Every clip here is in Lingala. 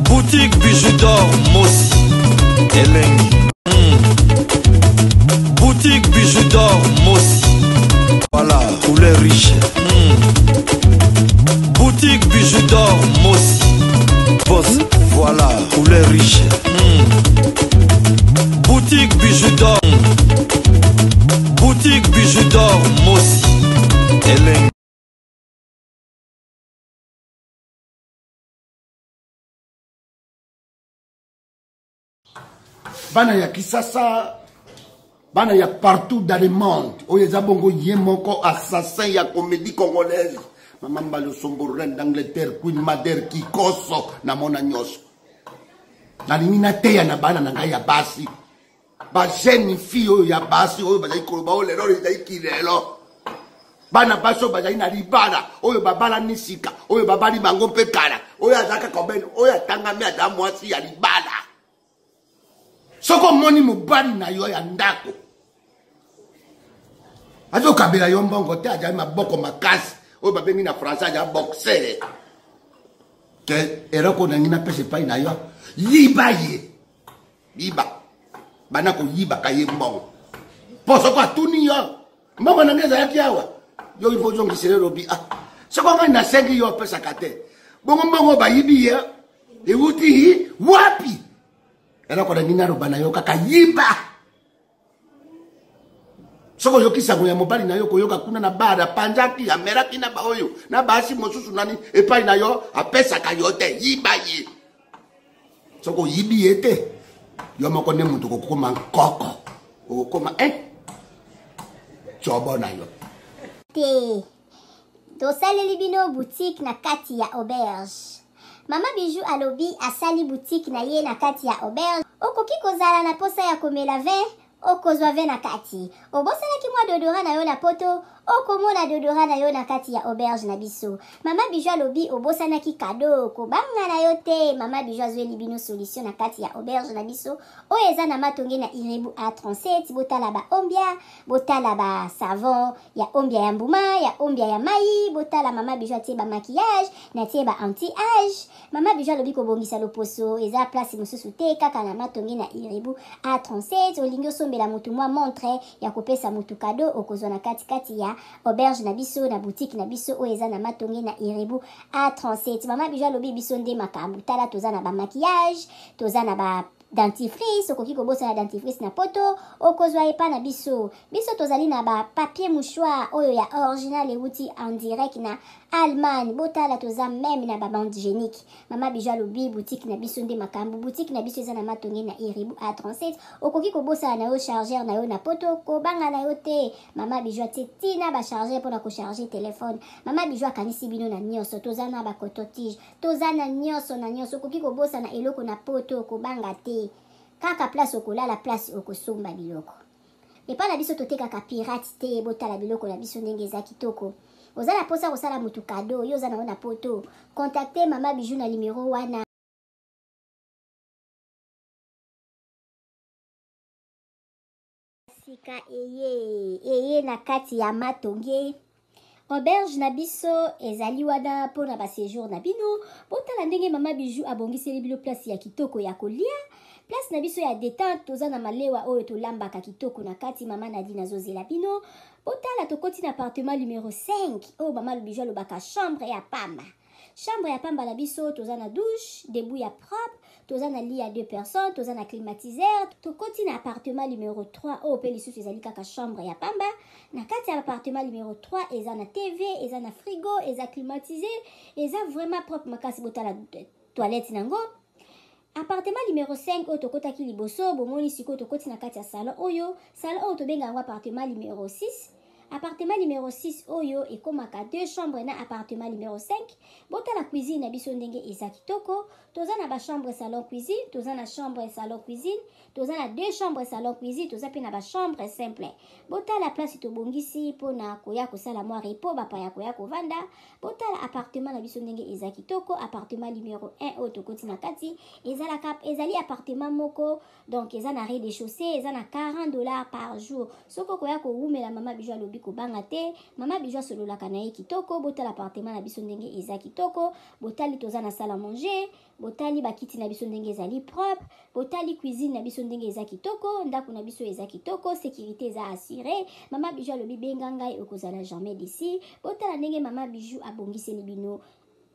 Boutique Bijou d'or Mossi Elengi. Boutique Bijou d'or Mossi. Voilà, couleur riche. Boutique Bijou d'or Mossi. Boss, voilà, couleur riche. Boutique Bijou d'or. Boutique Bijou d'or Mossi. Elengi. Bana ya Kisasa, bana ya partout dans le monde, oyo eza bongo ye moko assassin ya comédie congolaise, mama Mbalo Sombo, reine d'Angleterre, Queen Mother, Kikoso, namona nyonso. Nalingi nateya na bana na ngai ya basi, ba jeune fille oyo ya basi oyo bazali koloba oyo lelo ezali kilelo, bana basi oyo bazali na libala, oyo babalani sika, oyo babali bango mpe kala, oyo azalaka kobene, oyo atangami aza mwasi ya libala. Soki omoni mobali na yo ya ndako azokabela yo mbongo te, azali maboko makasi, oyo babengi na français aza boxer, ke eloko nangi napesa epai na yo, yiba ye, yiba, bana koyibaka ye mbongo, mpo soko atuni yo mbongo na ngai ezalaki awa, yo il faut ozongisela elobi, ah, soko ngai nasengi yo opesaka te, bongo mbongo bayibi ye ewuti wapi? Eloko na ngai naloba na yo kaka yiba. Soko oyoki sango ya mobali na yo koyoka kuna na bar, apanzaki, amelaki na baoyo na basi mosusu nani epai na yo, apesaka yo te, yiba ye. Soko oyibi ye te, yo moko nde moto okokoma nkoko, okokoma tsobo na yo te. Tosaleli bino boutique na kati ya auberge. Mama Bijou alobi asali boutique na ye na kati ya auberge. Okoki kozala na posa ya komela vin, okozwa vin na kati. Obosanaki mwa dodora na yo na poto, okomona dodora na yo na kati ya auberge na biso. Mama Bijou alobi obosanaki cadeau, kobanga na yo te. Mama Bijou azweli bino solution na kati ya auberge na biso oyo eza na Matonge na Irebu A37. Botala ba ombia, botala ba savon ya ombia ya mbuma, ya ombia ya mai, botala Mama Bijou atie ba maquillage, na tie ba anti-age. Mama Bijou alobi kobongisa loposo eza place mosusu te, kaka na Matonge na Irebu A37. Olingi osombela mutu mwa montre ya kopesa mutu cadeau, okozwa na kati kati ya auberge na biso, na boutique na biso oyo eza na Matonge na Irebu A37. Mama Bijou alobi biso nde makambo, tala toza na ba maquillage, toza na ba dentifrice, okoki kobosana dentifrice na poto, okozwa epa na biso. Biso tozali na ba papier mouchoir oyo ya original ewuti en direct na Allemagne. Botala toza même na ba bande hygiénique. Mama Bijou alobi boutique na biso nde makambo, boutique na biso eza na Matonge na Iribu A37. Okoki kobosana na yo chargeur na yo na poto, kobanga na yo te. Mama Bijou atie tina ba chargeur pona ko charger téléphone. Mama Bijou akanisi bino na nyonso, toza na ba coton-tige, toza na nyonso na nyonso. Okoki kobosana eloko na poto, kobanga te. Kaka place okolala, place okosomba biloko. Epa na biso totekaka pirate te, botala biloko na biso ndenge eza kitoko. Oza na posa kosala mutu cadeau, yo oza na yo na poto, contacte Mama Bijou na numero wana. Sika eye, eye na kati ya Matonge. Auberge na biso ezali wana mpona ba séjour na bino. Botala ndenge Mama Bijou abongiseli bino place ya kitoko ya kolia. Place na biso ya détente, toza na malewa oyo tolambaka kitoko na kati. Mama Nadine azozela bino. Botala tokoti na appartement numéro 5 oyo Mama Bijou alobaka chambre ya pamba. Chambre ya pamba na biso, toza na douche, debout ya propre, toza na lit ya 2 personnes, toza na climatiseur. Tokoti na appartement numéro 3 oyo pe lisusu ezali kaka chambre ya pamba. Na kati ya appartement numéro 3 eza na TV, eza na frigo, eza climatisé, eza vraiment propre makasi. Botala toilette nango. Appartement numéro 5 oyo tokotaki liboso, bomoni sikoyo tokoti na kati ya salon oyo. Salon oyo tobenga yango appartement numéro 6. Appartement numéro 6 oyo ekomaka 2 chambres na appartement numéro 5. Botala cuisine na biso ndenge eza kitoko. Toza na ba chambre salon cuisine, toza na chambre salon cuisine, toza na 2 chambres salon cuisine, toza pe na ba chambre simple. Botala place tobongisi pona koya kosala mwa repos, bapaya koya kovanda. Botala appartement na biso ndenge eza kitoko. Appartement numéro 1 oyo tokoti na kati, ezali appartement moko, donc eza na rez-de-chaussée, eza na 40 dollars par jour. Soko koya kowumela, Mama Bijou alobi kobanga te. Mama Bijou asololaka na ye kitoko. Botala appartement na biso ndenge eza kitoko. Botali toza na salle à manger, botali bakiti na biso ndenge ezali propre, botali cuisine na biso ndenge eza kitoko, ndako na biso eza kitoko, sécurité eza assurée. Mama Bijou alobi benga ngai, okozala jamais d'ici. Botala ndenge Mama Bijou abongiseli bino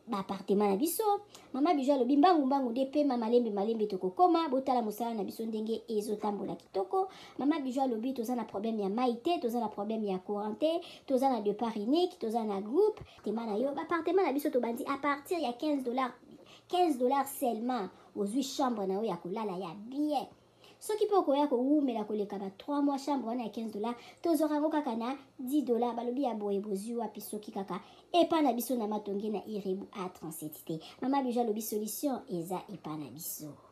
baappartement na biso. Mama Bijou alobi mbangu mbangu nde pema, malembe malembe tokokoma. Botala mosala na biso ndenge ezotambola kitoko. Mama Bijou alobi toza na problème ya mai te, toza na problème ya courant te, toza na départ unique, toza na groupe tema na yo. Baappartement na biso tobandi à partir ya 15 $, 15 $ seulement, ozwi chambre na yo ya kolala ya bien. Soki mpe okoya kowumela koleka ba 3 mois, chambre wana ya 15 $, tozwaka yango kaka na 10 $. Balobi ya boye bozwi wapi soki kaka epa na biso na Matonge na Irebu A37 te? Mama Bijou alobi solution eza epa na biso.